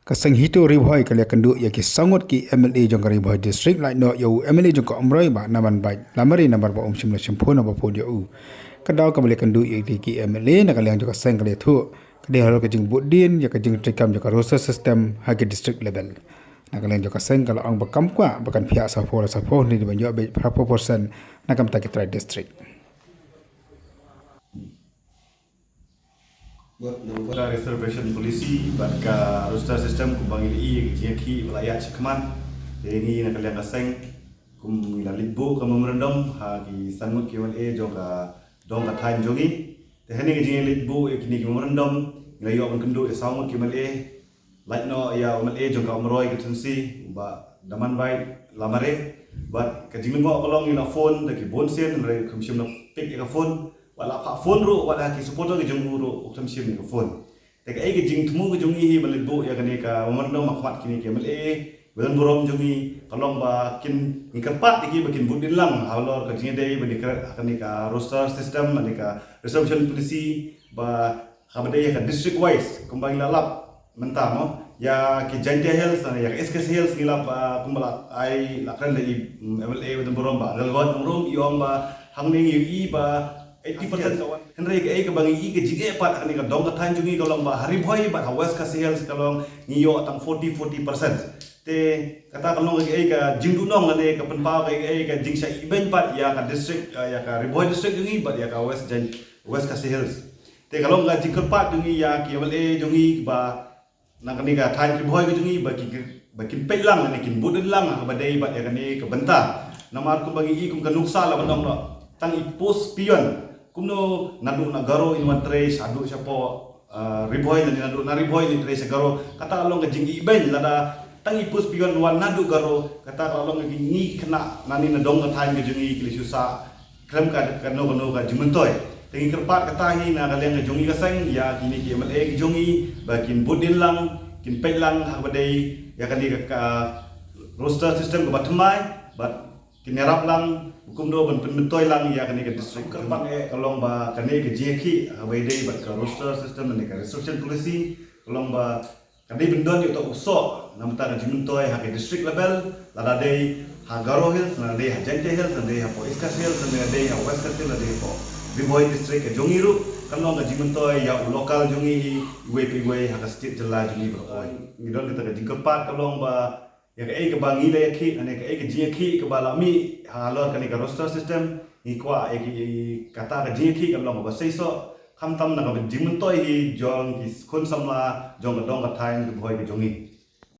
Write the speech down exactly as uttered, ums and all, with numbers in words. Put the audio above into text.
Ka seng HITO Ri Bhoi ka la ïakynduh ïa ki saw ngut ki MLA jong ka Ri Bhoi District, lait noh ïa u MLA jong ka Umroi, Bah Namanbait Lamare, namar ba um shym la shim phone, ba phone ïa u. Ka daw kaba la ïakynduh ïa ki MLA na ka liang jong ka seng ka la ïathuh ka dei halor ka jingbuddien ïa ka jingtrei kam jong ka roster system ha ki district level. Na ka liang jong ka seng ka la ong ba kam kwah ba kan phiah saphew la saphew, hynrei ban ïoh beit phraphew percent na ka bynta ki trai district. Ka reservation policy bad ka roster system kumba ngi la ïohi, ka jingïakhih ba la ïaid shakhmat. Te ngi na ka liang ka seng kum ngi la leit buh ka memorandum ha ki san ngut ki MLA jong ka dong ka thaiñ jong ngi. Te hangne ka jingleit buh ïa kine ki memorandum, ngi la ïoh ban kynduh ïa saw ngut ki MLA. Lait noh ïa u MLA jong ka Umroi constituency, Bah Damanbait Lamare. Bad ka jinglyngngoh ka long ngi la phone da ki bun sien, hynrei um shym la pick ïa ka phone. Wat la phah phone ruh, wat ha ki supporter ki jong u ruh, um shym shim ïa ka phone. Te kaei ka jingthmu ka jong ngi hi ban leit buh ïa kane ka memorandum ha khmat kine ki MLA ba don burom jong ngi, ka long ba kin, ngi kyrpad ïa ki ba kin buddien lang halor ka jingïadei bad kane ka roster system, kane ka reservation policy, ba haba dei ïa ka district wise, kumba ngi la lap mynta mo, ïa ki Jaintia Hills, ïa ka East Khasi Hills ngi la, ah, kumba la ai, la kren da i, mm, MLA ba don burom, Bah Ngelgot Nongrum, i ong ba hangne ngi ïohi ba eighty percent ka wan. Hynrei kaei kaba ngi ïohi ka jingeh pat ha kane ka dong ka thaiñ jong ngi ka long ba ha Ri Bhoi bad ha West Khasi Hills ka long ngi ïoh tang forty, forty percent. Te kata ka long kaei ka jingduhnong lane ka pynpaw kaei ka jingshah ibeiñ pat ïa ka district, eh, ïa ka Ri Bhoi district jong ngi bad ïa ka West Jain, West Khasi Hills. Te ka long ka jingkyrpad jong ngi ïa ki MLA jong ngi ba na kane ka thaiñ Ri Bhoi ka jong ngi ba kin, ba kin peit lang ne kin buddien lang ha kaba dei bad ïa kane ka bynta. Namar kumba ngi i kum ka nuksa la ban ong noh, tang i post peon. Kumno naduh na Garo in wan trei shaduh shapoh, ah, Ri Bhoi, ne naduh na Ri Bhoi in trei sha Garo. Kata long ka jingibeiñ lada tang i post peon wan naduh Garo. Kata ka long ka ngi khynnah nane na dong ka thaiñ ka jong ngi ki la shu sah khlem ka, kano kano ka jingmyntoi. Te ngi kyrpad kata hi na ka liang ka jong ngi ka seng ïa kine ki MLA ki jong ngi ba kin buddien lang, kin peit lang ha kaba dei ïa kane ka, ka roster system kaba thymmai bad kin ïarap lang kumno ban pynmyntoi lang ïa kane ka district. Kyrpad eh ka long ba kane ka jingïakhih ha kaba dei bad ka roster system ne ka reservation policy ka long ba ka dei ban don ïa uta u soh na bynta ka jingmyntoi ha ka district level, lada dei ha Garo Hills, lada dei ha Jaintia Hills, lada dei hapoh East Khasi Hills, lada dei ha West Khasi Hills, lada dei hapoh Ri Bhoi district ka jong ngi ruh, kan long ka jingmyntoi ïa u local jong ngi hi iwei pa iwei ha ka state jylla jong ngi baroh. Ngi don kata ka jingkyrpad ka long ba ïa kaei kaba ngi la ïakhih, ne kaei ka jingïakhih kaba la mih halor kane ka roster system, ngi kwah ïa ki, kata ka jingïakhih kan long kaba seisoh, khamtam na kaba jingmyntoi hi jong ki khun samla jong ka dong ka thaiñ Ri Bhoi ka jong ngi.